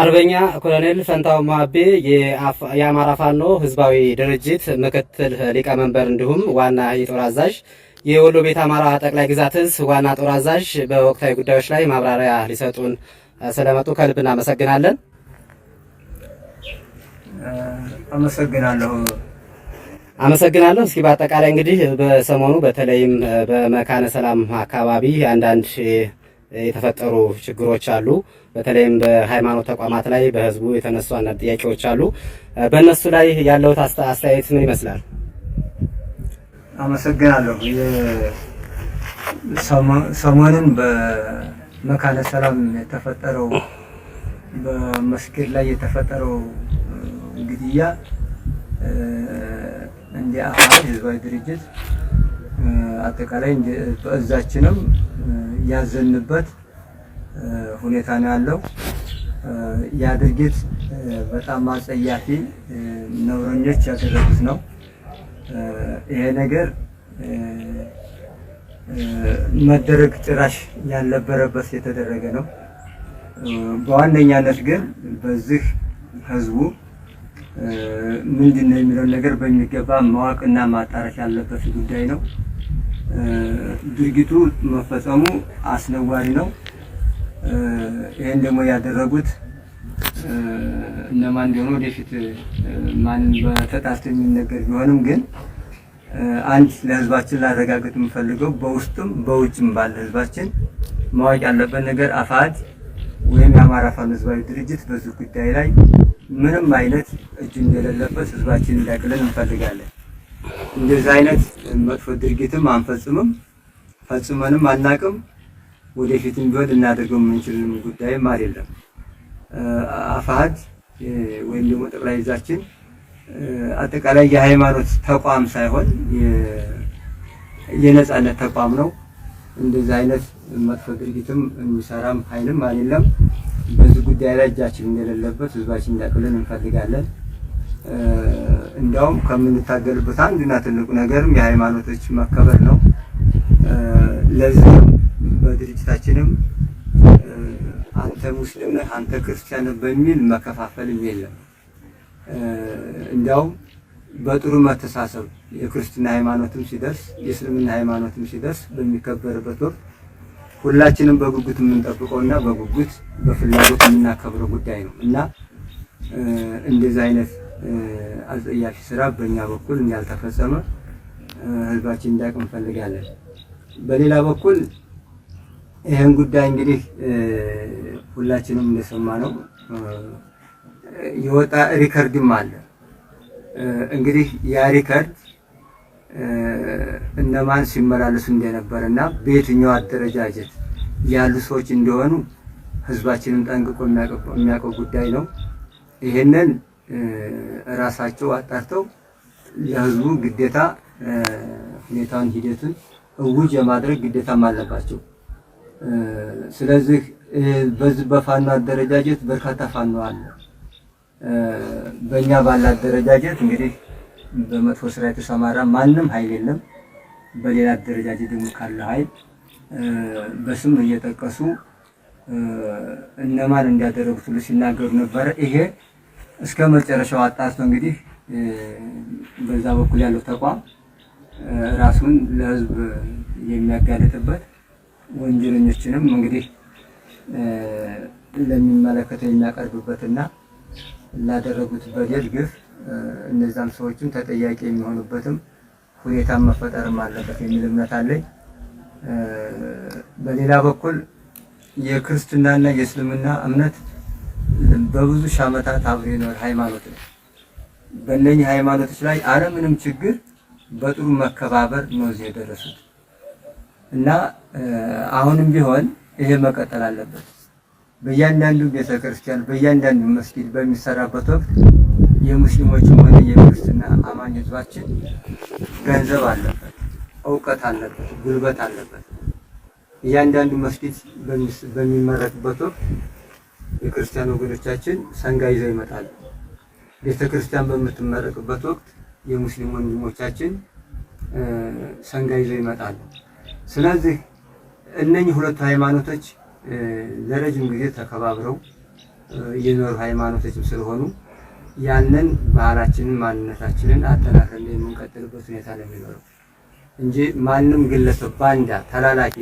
አርበኛ ኮሎኔል ፈንታው ማቤ፣ የአማራ ፋኖ ህዝባዊ ድርጅት ምክትል ሊቀመንበር እንዲሁም ዋና የጦር አዛዥ፣ የወሎ ቤተ አማራ ጠቅላይ ግዛት እዝ ዋና ጦር አዛዥ፣ በወቅታዊ ጉዳዮች ላይ ማብራሪያ ሊሰጡን ስለመጡ ከልብ እናመሰግናለን። አመሰግናለሁ። አመሰግናለሁ። እስኪ በአጠቃላይ እንግዲህ በሰሞኑ በተለይም በመካነ ሰላም አካባቢ አንዳንድ የተፈጠሩ ችግሮች አሉ። በተለይም በሃይማኖት ተቋማት ላይ በህዝቡ የተነሱ አንዳንድ ጥያቄዎች አሉ። በእነሱ ላይ ያለው አስተያየት ምን ይመስላል? አመሰግናለሁ። ሰሞኑን በመካነ ሰላም የተፈጠረው፣ በመስጊድ ላይ የተፈጠረው ግድያ እንደ አፋር ህዝባዊ ድርጅት አጠቃላይ በእዛችንም ያዘንበት ሁኔታ ነው ያለው። ያ ድርጊት በጣም አጸያፊ፣ ነውረኞች ያደረጉት ነው። ይሄ ነገር መደረግ ጭራሽ ያልነበረበት የተደረገ ነው። በዋነኛነት ግን በዚህ ህዝቡ ምንድን ነው የሚለውን ነገር በሚገባ ማወቅና ማጣራት ያለበት ጉዳይ ነው። ድርጊቱ መፈጸሙ አስነዋሪ ነው። ይህን ደግሞ ያደረጉት እነማን እንደሆኑ ወደፊት ማን በተጣርቶ የሚነገር ቢሆንም፣ ግን አንድ ለህዝባችን ላረጋግጥ የምፈልገው፣ በውስጥም በውጭም ባለ ህዝባችን ማወቅ ያለበት ነገር አፋሕድ ወይም የአማራ ፋኖ ህዝባዊ ድርጅት በዚህ ጉዳይ ላይ ምንም አይነት እጅ እንደሌለበት ህዝባችን እንዲያውቅልን እንፈልጋለን። እንደዚህ አይነት መጥፎ ድርጊትም አንፈጽምም፣ ፈጽመንም አናቅም። ወደፊትም ቢሆን ልናደርገው የምንችልም ጉዳይም አይደለም። አፋሕድ ወይም ደግሞ ጠቅላይ ይዛችን አጠቃላይ የሃይማኖት ተቋም ሳይሆን የነጻነት ተቋም ነው። እንደዚህ አይነት መጥፎ ድርጊትም የሚሰራም ኃይልም አይደለም። በዚህ ጉዳይ ላይ እጃችን እንደሌለበት ህዝባችን እንዲያውቅልን እንፈልጋለን። እንዲያውም ከምንታገልበት አንዱና ትልቁ ነገርም የሃይማኖቶች መከበር ነው። ለዚህም በድርጅታችንም አንተ ሙስሊም ነህ፣ አንተ ክርስቲያን ነህ በሚል መከፋፈልም የለም። እንዲያውም በጥሩ መተሳሰብ የክርስትና ሃይማኖትም ሲደርስ፣ የእስልምና ሃይማኖትም ሲደርስ በሚከበርበት ወቅት ሁላችንም በጉጉት የምንጠብቀውና በጉጉት በፍላጎት የምናከብረው ጉዳይ ነው እና እንደዚህ አይነት አጸያፊ ስራ በእኛ በኩል እንዳልተፈጸመ ህዝባችን እንዲያውቅ እንፈልጋለን። በሌላ በኩል ይህን ጉዳይ እንግዲህ ሁላችንም እንደሰማነው የወጣ record ም አለ። እንግዲህ ያ record እነማን ሲመላለሱ እንደነበር እና በየትኛው አደረጃጀት ያሉ ሰዎች እንደሆኑ ህዝባችንም ጠንቅቆ የሚያውቀው ጉዳይ ነው። ይህንን እራሳቸው አጣርተው ለህዝቡ ግዴታ ሁኔታውን ሂደቱን እውጅ የማድረግ ግዴታም አለባቸው። ስለዚህ በዚህ በፋኖ አደረጃጀት በርካታ ፋኖ አለ። በእኛ ባለ አደረጃጀት እንግዲህ በመጥፎ ስራ የተሰማራ ማንም ኃይል የለም። በሌላ አደረጃጀት ደግሞ ካለ ኃይል በስም እየጠቀሱ እነማን እንዲያደረጉት ሁሉ ሲናገሩ ነበረ። ይሄ እስከ መጨረሻው አጣርቶ እንግዲህ በዛ በኩል ያለው ተቋም ራሱን ለህዝብ የሚያጋልጥበት፣ ወንጀለኞችንም እንግዲህ ለሚመለከተው የሚያቀርብበትና ላደረጉት በደል፣ ግፍ እነዛም ሰዎችም ተጠያቂ የሚሆኑበትም ሁኔታ መፈጠርም አለበት የሚል እምነት አለኝ። በሌላ በኩል የክርስትናና የእስልምና እምነት በብዙ ሺህ ዓመታት አብሮ የኖረ ሃይማኖት ነው። በእነኚህ ሃይማኖቶች ላይ አለምንም ችግር በጥሩ መከባበር ነው እዚህ የደረሱት እና አሁንም ቢሆን ይሄ መቀጠል አለበት። በእያንዳንዱ ቤተክርስቲያን፣ በእያንዳንዱ መስጊድ በሚሰራበት ወቅት የሙስሊሞችም ሆነ የክርስትና አማኝ ህዝባችን ገንዘብ አለበት፣ እውቀት አለበት፣ ጉልበት አለበት። እያንዳንዱ መስጊድ በሚመረቅበት ወቅት የክርስቲያን ወገኖቻችን ሰንጋ ይዘው ይመጣሉ። ቤተክርስቲያን በምትመረቅበት ወቅት የሙስሊም ወንድሞቻችን ሰንጋ ይዘው ይመጣሉ። ስለዚህ እነኚህ ሁለቱ ሃይማኖቶች ለረጅም ጊዜ ተከባብረው የኖሩ ሃይማኖቶችም ስለሆኑ ያንን ባህላችንን ማንነታችንን አጠናክረን የምንቀጥልበት ሁኔታ ነው የሚኖረው እንጂ ማንም ግለሰብ ባንዳ፣ ተላላኪ፣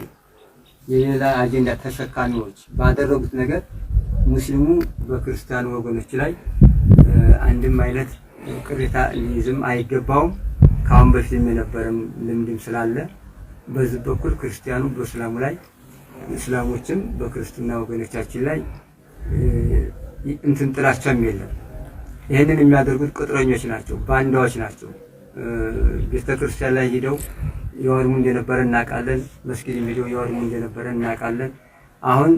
የሌላ አጀንዳ ተሸካሚዎች ባደረጉት ነገር ሙስሊሙ በክርስቲያኑ ወገኖች ላይ አንድም አይነት ቅሬታ ሊይዝም አይገባውም። ከአሁን በፊትም የነበረም ልምድም ስላለ በዚህ በኩል ክርስቲያኑ በእስላሙ ላይ እስላሞችም በክርስትና ወገኖቻችን ላይ እንትን ጥላቻም የለም። ይህንን የሚያደርጉት ቅጥረኞች ናቸው፣ ባንዳዎች ናቸው። ቤተክርስቲያን ላይ ሂደው የወድሙ እንደነበረ እናውቃለን። መስጊድ ሂደው የወድሙ እንደነበረ እናውቃለን። አሁን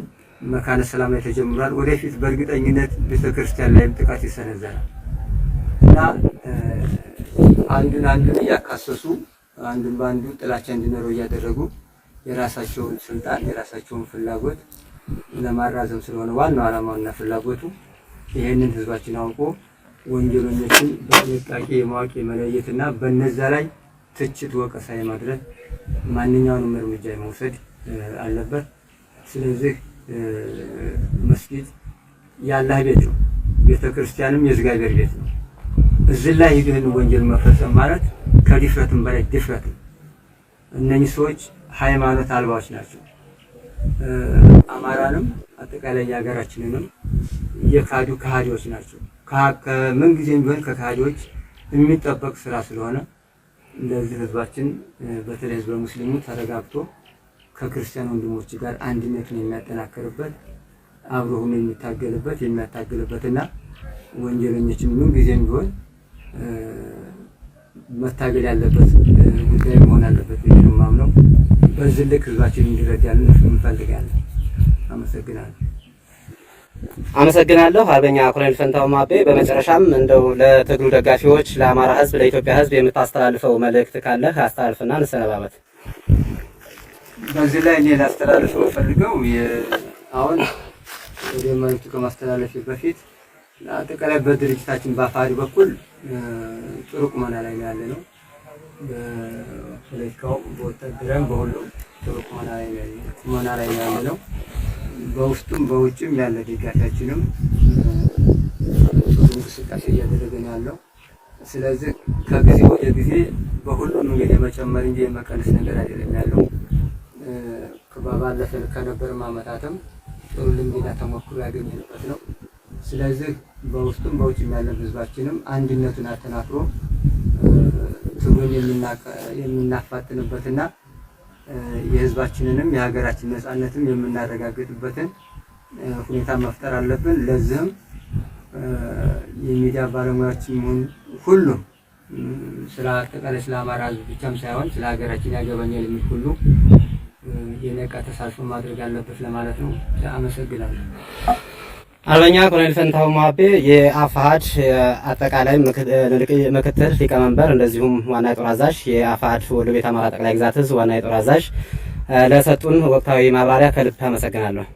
መካነ ሰላም ላይ ተጀምሯል። ወደፊት በእርግጠኝነት ቤተክርስቲያን ላይም ጥቃት ይሰነዘራል እና አንዱን አንዱን እያካሰሱ አንዱን በአንዱ ጥላቻ እንዲኖረው እያደረጉ የራሳቸውን ስልጣን የራሳቸውን ፍላጎት ለማራዘም ስለሆነ ዋናው ዓላማውና ፍላጎቱ ይህንን ህዝባችን አውቆ ወንጀለኞችን በጥንቃቄ የማወቅ የመለየትና በነዛ ላይ ትችት፣ ወቀሳ የማድረግ ማንኛውንም እርምጃ የመውሰድ አለበት። ስለዚህ መስጊድ የአላህ ቤት ነው። ቤተ ክርስቲያንም የእግዚአብሔር ቤት ነው። እዚህ ላይ ይህን ወንጀል መፈጸም ማለት ከድፍረትም በላይ ድፍረት ነው። እነኚህ ሰዎች ሃይማኖት አልባዎች ናቸው። አማራንም አጠቃላይ የሀገራችንንም የካዱ ከሃዲዎች ናቸው። ከምን ጊዜም ቢሆን ከካሃዲዎች የሚጠበቅ ስራ ስለሆነ እንደዚህ ህዝባችን በተለይ ህዝበ ሙስሊሙ ተረጋግቶ ከክርስቲያን ወንድሞች ጋር አንድነቱን የሚያጠናክርበት አብሮ ሆኖ የሚታገልበት የሚያታግልበትና ወንጀለኞችን ምን ጊዜም ቢሆን መታገል ያለበት ጉዳይ መሆን አለበት ብዬ ነው የማምነው። በዚህ ልክ ህዝባችን እንዲረዳልን እንፈልጋለን። አመሰግናለሁ። አመሰግናለሁ አርበኛ ኮሎኔል ፈንታው ማቤ። በመጨረሻም እንደው ለትግሉ ደጋፊዎች፣ ለአማራ ህዝብ፣ ለኢትዮጵያ ህዝብ የምታስተላልፈው መልእክት ካለህ አስተላልፍና እንሰነባበት። በዚህ ላይ እኔ ላስተላልፈው ፈልገው አሁን ወደ መልእክቱ ከማስተላለፍ በፊት አጠቃላይ በድርጅታችን በአፋሕድ በኩል ጥሩ ቁመና ላይ ነው ያለ ነው። በፖለቲካው፣ በወታደራዊም በሁሉም ጥሩ ቁመና ላይ ነው ያለ ነው። በውስጡም በውጭም ያለ ደጋፊያችንም ጥሩ እንቅስቃሴ እያደረገ ነው ያለው። ስለዚህ ከጊዜ ወደ ጊዜ በሁሉም መንገድ የመጨመር እንጂ የመቀነስ ነገር አይደለም ያለው። ባለፈ ከነበርም ዓመታትም ጥሩ ልምድና ተሞክሮ ያገኘንበት ነው። ስለዚህ በውስጡም በውጭም ያለው ህዝባችንም አንድነቱን አጠናክሮ ትግሉን የምናፋጥንበትና የህዝባችንንም የሀገራችን ነፃነትም የምናረጋግጥበትን ሁኔታ መፍጠር አለብን። ለዚህም የሚዲያ ባለሙያዎችም ይሁን ሁሉም ስለ አጠቃላይ ስለ አማራ ህዝብ ብቻም ሳይሆን ስለ ሀገራችን ያገባኛል የሚል ሁሉ የነቃ ተሳትፎ ማድረግ አለበት ለማለት ነው። አመሰግናለሁ። አርበኛ ኮሎኔል ፈንታው ማቤ የአፋሕድ አጠቃላይ ምክትል ሊቀመንበር እንደዚሁም ዋና የጦር አዛዥ የአፋሕድ ወሎ ቤት አማራ ጠቅላይ ግዛት እዝ ዋና የጦር አዛዥ ለሰጡን ወቅታዊ ማብራሪያ ከልብ አመሰግናለሁ።